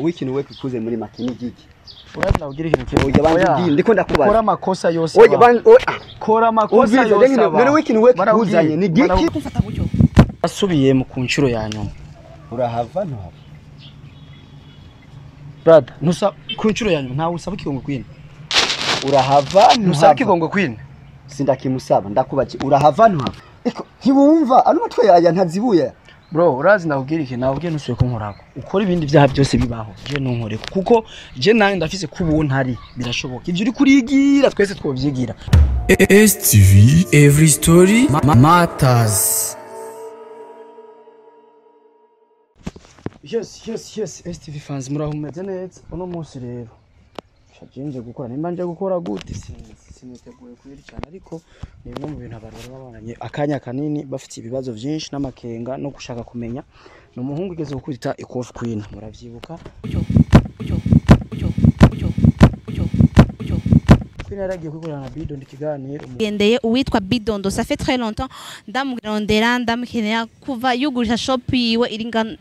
W'ikintu we kikuze muri make ni giki? Uraza ugira ikintu kimwe. Oya banze ndi ndiko ndakubaza. Kora amakosa yose. Oya banze kora amakosa yose. None w'ikintu we kikuzanye ni giki? Asubiye mu kunshuro ya nyuma. Urahava ntuhava. Brother, ntusa kunshuro ya nyuma ntawe usaba ikigongo Queen. Urahava ntusaba ikigongo Queen. Sindakimusaba ndakubaje urahava ntuhava. Eko ntiwumva ano matwe yaya ntazibuye. Bro, urazi ndakubwira iki nawe ntusuye kunkorako. Ukora ibindi byaha byose bibaho. Je ntunkoreko kuko je nawe ndafise kubu ntari birashoboka. Ivyo uri kurigira twese twovyigira. STV Every Story Matters. Yes, yes, yes, STV fans muraho mumeze neza. Uno munsi rero shaje gukora nimba nje gukora gute siniteguye kuri cyane ariko ni bimwe mu bintu abantu babanye akanya kanini bafite ibibazo byinshi n'amakenga no gushaka kumenya. Ni umuhungu ugeze gukubita ikofi Queen muravyibuka. Queen yaragiye kwikorana na Bidondo ikiganiro gendeye uwitwa Bidondo ça fait très longtemps ndamurondera ndamukenera kuva yugurisha shop yiwe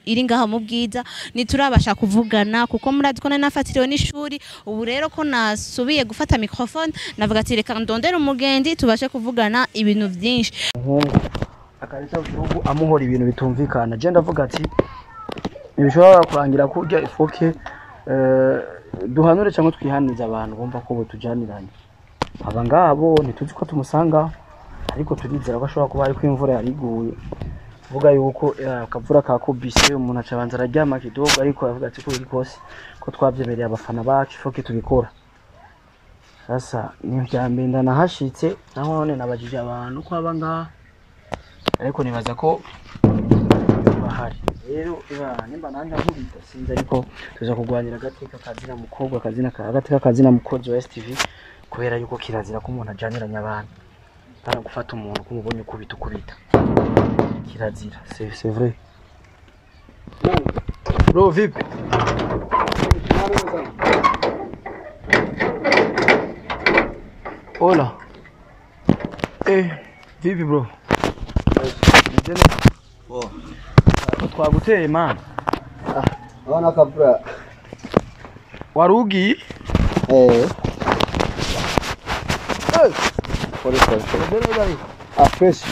iri ngaha mu Bwiza niturabasha kuvugana kuko murazi ko nafatiriwe n'ishuri. Ubu rero ko nasubiye gufata microphone navuga ati reka ndondere umugendi tubashe kuvugana ibintu byinshi. Umuhungu akareta urugo amuhora ibintu bitumvikana. Je ndavuga ati ibishobora kurangira kurya ifoke duhanure cyangwa twihaniza abantu bumva ko botujaniranye. Aba ngabo ntituzi ko tumusanga ariko turizera ko ashobora kuba ariko imvura yariguye. Vuga yuko akavura kakubise umuntu acabanza araryama kidogo ariko avuga ati ko biri kose ko twavyemereye abafana bacu foke tubikora. Sasa ni vyambe ndanahashitse naho none nabajije abantu ko aba ngaha ariko nibaza ko bahari. Rero nimba nanje nkubita sinzi ariko tuza kugwanira agateka kazina mukobwa kazina agateka kazina mukozi wa STV kubera yuko kirazira ko umuntu ajaniranya abantu. Bana gufata umuntu kumubonye ukubita ukubita. Kirazira, c'est vrai. Bro, vipi? Hola. Vipi bro? Oh. Twaguteye man. Abana kabra. Warugi? Eh. Pole pole. Ah fresh.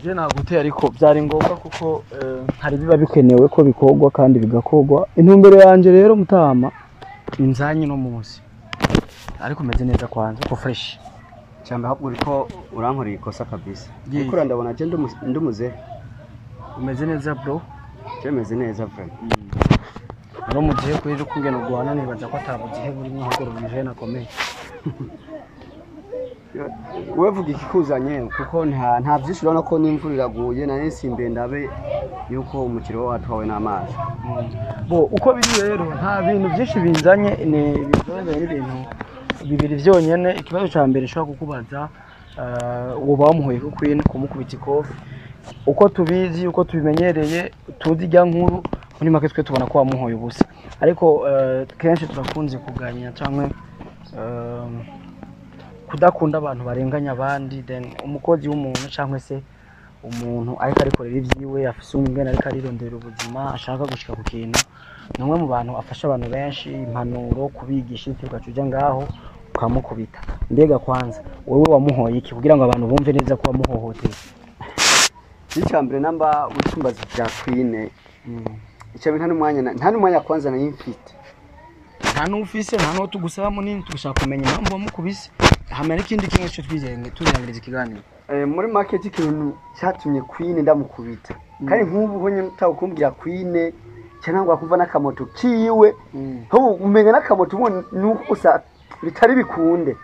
Je naguteye ariko byari ngombwa kuko hari biba bikenewe ko bikogwa kandi bigakogwa. Intumbero yanje rero mutama inzanye no munsi. Ariko meze neza kwanza ko fresh. Cyamba ahubwo uriko urankoreye ikosa kabisa. Kuko ndabona je ndumuze. Umeze neza bro? Cemeze neza vraiment. No mugihe kuri kungena ugwana nibaza ko atabugihe buri mwahogoro bije nakomeye. Wewe vuga ikikuzanye kuko nta byinshi urabona ko n'imvura iraguye na nsimbe ndabe yuko umukiro watwawe n'amazi. Bo uko biri rero nta bintu byinshi binzanye ni ibintu bibiri byonyene. Ikibazo ca mbere nshobora kukubaza uba wamuhoye ko Queen kumukubita ikofi. Uko tubizi uko tubimenyereye tuzi ijya nkuru muri make twe tubona ko wamuhoye ubusa ariko kenshi turakunze kuganya cyangwa kudakunda abantu barenganya abandi then umukozi w'umuntu cyangwa se umuntu ariko arikorera ibyiwe afise umwene ariko arirondera ubuzima ashaka gushika ku kintu ni umwe mu bantu afasha abantu benshi impanuro kubigisha ibyo uja ngaho ukamukubita. Mbega kwanza wewe wamuhoye iki kugira ngo abantu bumve neza ko wamuhohoteye? Icyambere namba utumbaza bya Queen. Icyabe nta numwanya kwanza na mfite. Nta nufise nta no tugusaba munini tugushaka kumenya impamvu wamukubise. Hamwe n'ikindi kimwe cyo twizeye tuzangiriza ikiganiro. Muri market ikintu cyatumye Queen ndamukubita. Kandi nkubu honye mutakumbwira Queen cyangwa kuva nakamoto kiwe. Ho umenga nakamoto ubu nuko gusa bitari bikunde.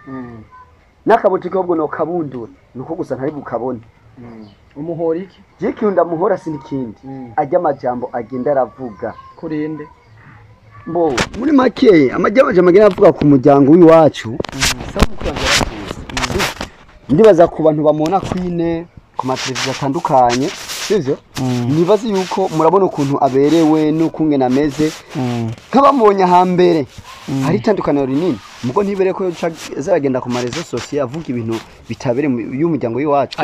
Nakamoto kobwo no kabundura nuko gusa ntari bukabone. Umuhora iki? Jiki ndamuhora sinikindi. Ajya amajambo agenda aravuga. Kurinde. Mbo muri make amajambo agenda avuga ku muryango w'iwacu. Sabu kurangira kuza. Ndibaza ku bantu bamona Queen ku mateleviziyo atandukanye, sivyo? Nibaza yuko murabona ukuntu aberewe n'ukungena ameze. Nk'abamubonye hambere. Hari itandukaniro rinini. Mugo ntibere ko zaragenda ku marezo sociaux avuga ibintu bitabere y'umuryango w'iwacu.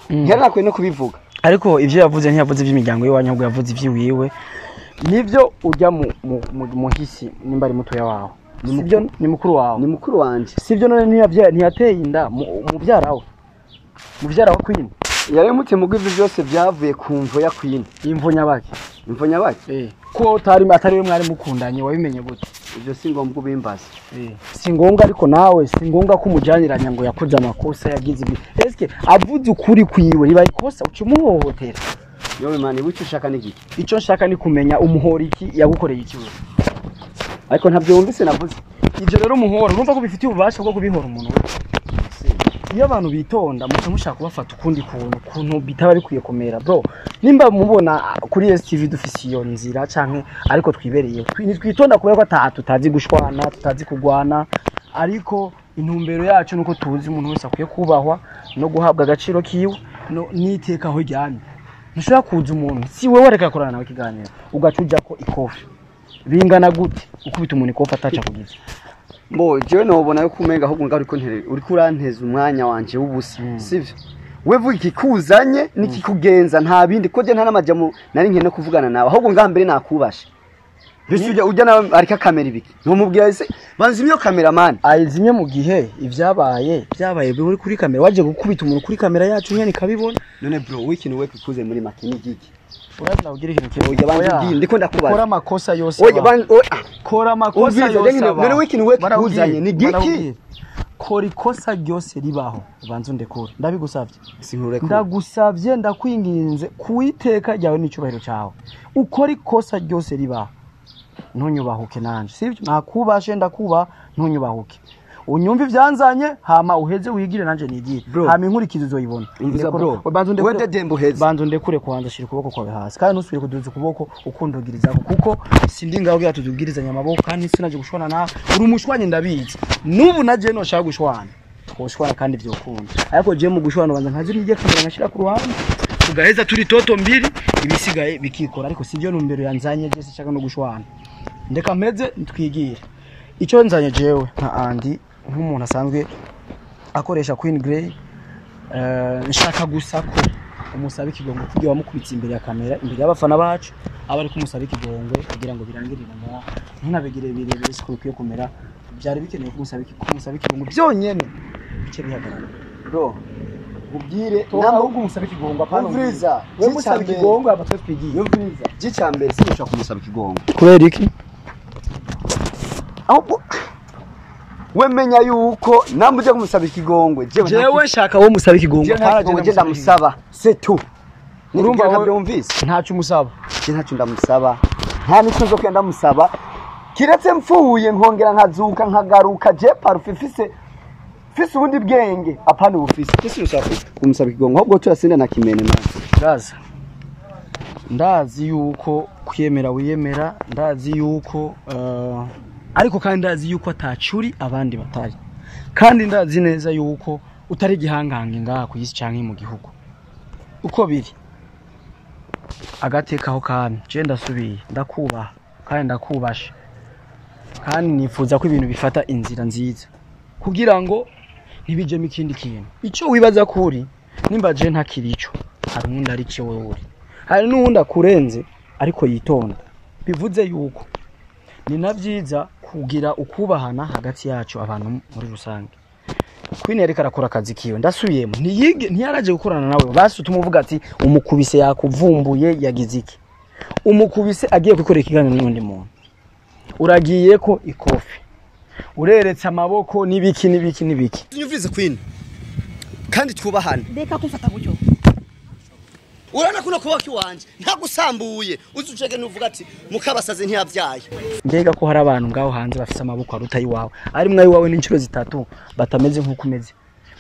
Ntiyarakwiye no kubivuga. Ariko ivyo yavuze ntiyavuze ivy'imiryango y'iwanyu ahubwo yavuze ivy'iwiwe. Nivyo ujya mu muhisi nimba ari mutoya wawe. Sivyo ni mukuru wawe. Ni mukuru wanje. Sivyo none ntiyateye inda mubyara we. Mubyara wa Queen. Yari mutse mugwi ivyo byose byavuye ku mvo ya Queen. Imvo nyabaki. Imvo nyabaki? Ko utari atari we mwari mukundanye wabimenye gute? Ivyo si ngombwa ubimbaza. Si ngombwa ariko nawe si ngombwa ko umujaniranya ngo yakoze amakosa yagize ibi. Eske avuze ukuri kwiwe riba ikosa uca umuhohotera. Yowe mani wico ushaka ni giki? Ico nshaka ni kumenya umuhora iki yagukoreye iki wewe. Ariko ntabyo wumvise navuze. Ivyo rero umuhora urumva ko bifitiye ububasha bwo kubihora umuntu wese. Iyo abantu bitonda muca mushaka kubafata ukundi kuntu bitaba bikwiye kumera bro. Nimba mubona kuri STV dufise iyo nzira canke ariko twibereye twitonda kubera ko tutazi gushwana tutazi kugwana, ariko intumbero yacu nuko tuzi umuntu wese akwiye kubahwa no guhabwa agaciro kiwe no niteka aho ryamye. Ntushobora kuza umuntu si wewe reka korana nawe ikiganiro ugaca uja ko ikofi bingana gute ukubita umuntu ikofi ataca kugize. Mbo jewe nobona yuko umenga ahubwo ngaho uriko ntere uriko uranteza umwanya wanje w'ubusa sivyo? We vuga ikikuzanye nikikugenza nta bindi ko je nta namajamo nari nkene kuvugana nawe ahubwo ngaho mbere nakubashe. Bisi ujya nawe arika kamera ibiki ntumubwira ese banzimye iyo cameraman ayizimye mu gihe ivyabaye byabaye buri kuri kamera waje gukubita umuntu kuri kamera yacu nyene ikabibona. None bro w'ikintu we kikuze muri makini giki? Uraza kugira ikintu kimwe oya banzi ndiko ndakubaza. Kora amakosa yose. Oya banzi kora amakosa yose. None w'ikintu we kikuzanye ni giki? Kora ikosa ryose ribaho ubanze undekure ndabigusavye. Sinkurekure. Ndagusavye ndakwinginze kuiteka ryawe n'icubahiro cyawe. Ukora ikosa ryose ribaho ntunyubahuke nanje sivyo? Nakubashe ndakuba ntunyubahuke. Unyumva ivyanzanye hama uheze wigire nanje nigire hama inkurikizo uzoyibona. Banza ndekure banza ndekure kwanza shira ukuboko kwawe hasi kandi ntusubire kuduza ukuboko ukundugirizako kuko sindi ngaho kugira tudugirizanye amaboko kandi sinaje gushwana nawe uri umushwanye ndabizi nubu naje no shaka gushwana twoshwana kandi vyokunda ariko je mu gushwana banza nkazi nige kamera nkashira ku ruhande tugaheza turi toto mbiri ibisigaye bikikora ariko sivyo numbero yanzanye je sinshaka no gushwana ndeka mpeze twigire. Icyo nzanye jewe nka Andy nk'umuntu asanzwe akoresha Queen Grey nshaka gusa ko umusaba ikigongwe kugira wamukubitse imbere ya kamera imbere y'abafana bacu aba ari kumusaba ikigongwe kugira ngo birangirire ngaho ntunabigire birebire siko bikwiye kumera byari bikenewe kumusaba ikigongwe byonyene bice bihagarara bro. Ubwire ntabwo umusaba ikigongwe apana umviriza we musaba ikigongwe aba twe twigiye umviriza gicambere sinshaka kumusaba ikigongwe kubera iki? Ahubwo we menya yuko namuje kumusaba ikigongwe jewe nshaka wo musaba ikigongwe para je ndamusaba c'est tout. Urumva ntabyo wumvise ntacu musaba je ntacu ndamusaba nta nico nzo kwenda ndamusaba kiretse mfuye nkongera nkazuka nkagaruka je parufe mfise ubundi bwenge apana ubufise kisi ushaka kumusaba ikigongwe ahubwo turasinda na kimene man. Ndaza ndazi yuko kwiyemera wiyemera ndazi yuko ariko kandi ndazi yuko atacuri abandi batari kandi ndazi neza yuko utari gihangange ngaha ku isi canke mu gihugu uko biri agateka aho kami je ndasubiye ndakubaha kandi ndakubasha kandi nifuza ko ibintu bifata inzira nziza kugira ngo ntibijemo ikindi kintu. Ico wibaza kuri nimba je ntakirico hari uwundi ari cyo wewe uri hari n'uwundi akurenze ariko yitonda bivuze yuko ni na vyiza kugira ukubahana hagati yacu abantu muri rusange. Queen yariko arakora akazi kiwe ndasubiyemo ntiyige ntiyaraje gukorana nawe basi utumuvuga ati umukubise yakuvumbuye yagize iki umukubise agiye gukorera ikiganiro n'undi muntu uragiye ko ikofi ureretse amaboko nibiki nibiki nibiki. Nyumvirize Queen kandi twubahane ndeka kumfata gutyo urana kuno kubaki wanje ntagusambuye uzucege nuvuga ati mukabasaze ntiyabyaye. Mbega ko hari abantu ngaho hanze bafise amaboko aruta yiwawe ari mwe yiwawe n'inshuro zitatu batameze nkuko umeze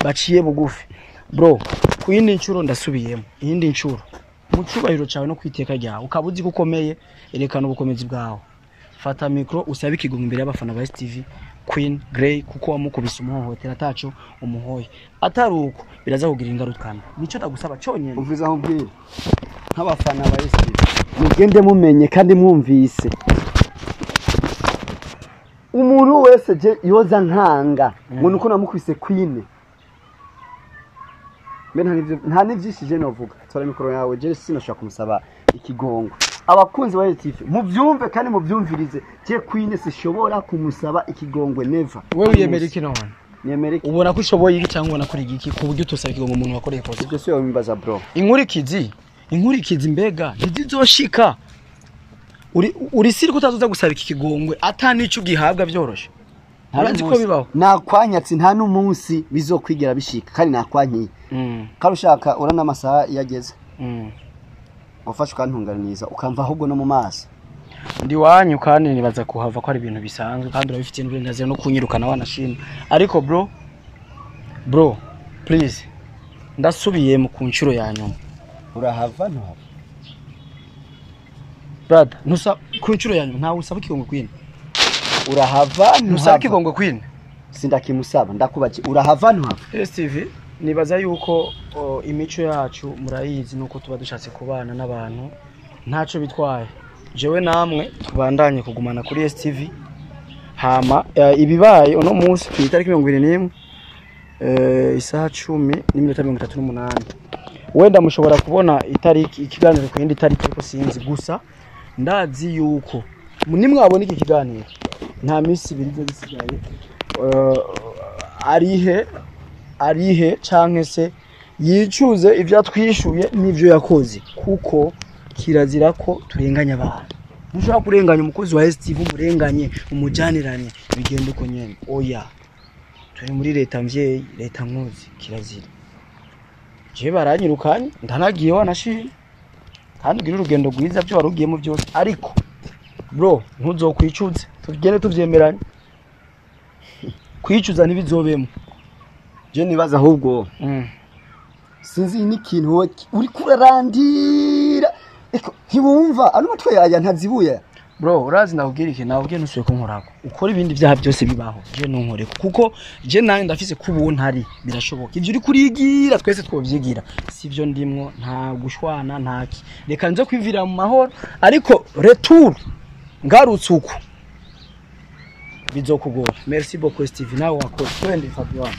baciye bugufi bro. Kuyindi nshuro ndasubiyemo iyindi nshuro mu cubahiro cawe no kwiteka ryawe ukaba uzi ko ukomeye erekana ubukomezi bwawe fata micro usabe ikigongwe imbere y'abafana ba STV Queen Grey kuko wamukubise umuhohotera ataco umuhoye ataruko biraza kugira ingaruka nico ndagusaba cyonyene. Umviza aho mbwira nk'abafana ba STV mugende mumenye kandi mwumvise umuntu wese je yoza nkanga ngo nuko namukubise Queen mbe nta n'ivyishije novuga tora mikoro yawe je sinashaka kumusaba ikigongo Abakunzi ba STV, muvyumve kandi muvyumvirize, je Queen sishobora kumusaba ikigongwe, never. Wewe wiyemera iki none? Nemera iki? Ubona ko ushoboye iki cyangwa ubona ko uri igiki ku buryo utosaba ikigongwe umuntu wakoreye ikosa? Ibyo si wabimbaza, bro. Inkurikizi mbega ntizizoshika? Uri siri ko utazoza gusaba iki kigongwe ata n'ico ugihabwa byoroshe? Urazi ko bibaho. Nakwanyatsi, nta n'umunsi bizokwigera bishika, kandi nakwankiye. Kandi ushaka urana amasaha iyo ageze, ufashe ukantunganiriza, ukamva ahubwo no mu maso. Ndi wanyu kandi nibaza kuhava ko ari ibintu bisanzwe, kandi urabifitiye n'uburenganzira no kunyirukana wanashima. Ariko bro, please, ndasubiye mu ku nshuro ya nyuma. Urahava ntuhava? Brother, ntusa ku nshuro ya nyuma, ntawe usaba ikigongwe Queen. Urahava Ntusaba ntuhava? ikigongwe Queen. Sindakimusaba, ndakubaje, urahava ntuhava? STV, nibaza yuko imico yacu murayizi, nuko tuba dushatse kubana n'abantu ntaco bitwaye. Jewe namwe tubandanye kugumana kuri STV. Hama ibibaye uno munsi ku itariki 21, isaha 10:38, wenda mushobora kubona itariki ikiganiro ku yindi tariki, ariko sinzi. Gusa ndazi yuko nimwabona iki kiganiro nta minsi 2 izo bisigaye, arihe canke se yicuze ibyo atwishuye n'ivyo yakoze, kuko kirazira ko turenganya abantu. Ntushobora kurenganya umukozi wa STV, umurenganye, umujaniranye, bigenda uko nyene. Oya, turi muri leta mvyeyi, leta nkozi, kirazira. Jewe baranyirukanye, ndanagiye wanashimye, kandi ugire urugendo rwiza byo wari ugiyemo byose. Ariko bro, ntuzokwicuze, tugende tuvyemeranye, kwicuza ntibizobemo. Je nibaza ahubwo sinzi n'ikintu wowe uriko urarandira. Eko ntiwumva ano matwe yaya ntazibuye. Bro, urazi ndakubwira iki? Nakubwiye ntusubiye kunkorako. Ukora ibindi byaha byose bibaho, je ntunkoreko, kuko je nawe ndafise ko ubu ntari birashoboka. Ibyo uri kurigira twese twovyigira, sivyo? Ndimwo nta gushwana ntaki, reka nze kwivira mu mahoro. Ariko retour ngarutse uku bizokugora. Merci beaucoup Steve, nawe wakoze. Twende, Fabian.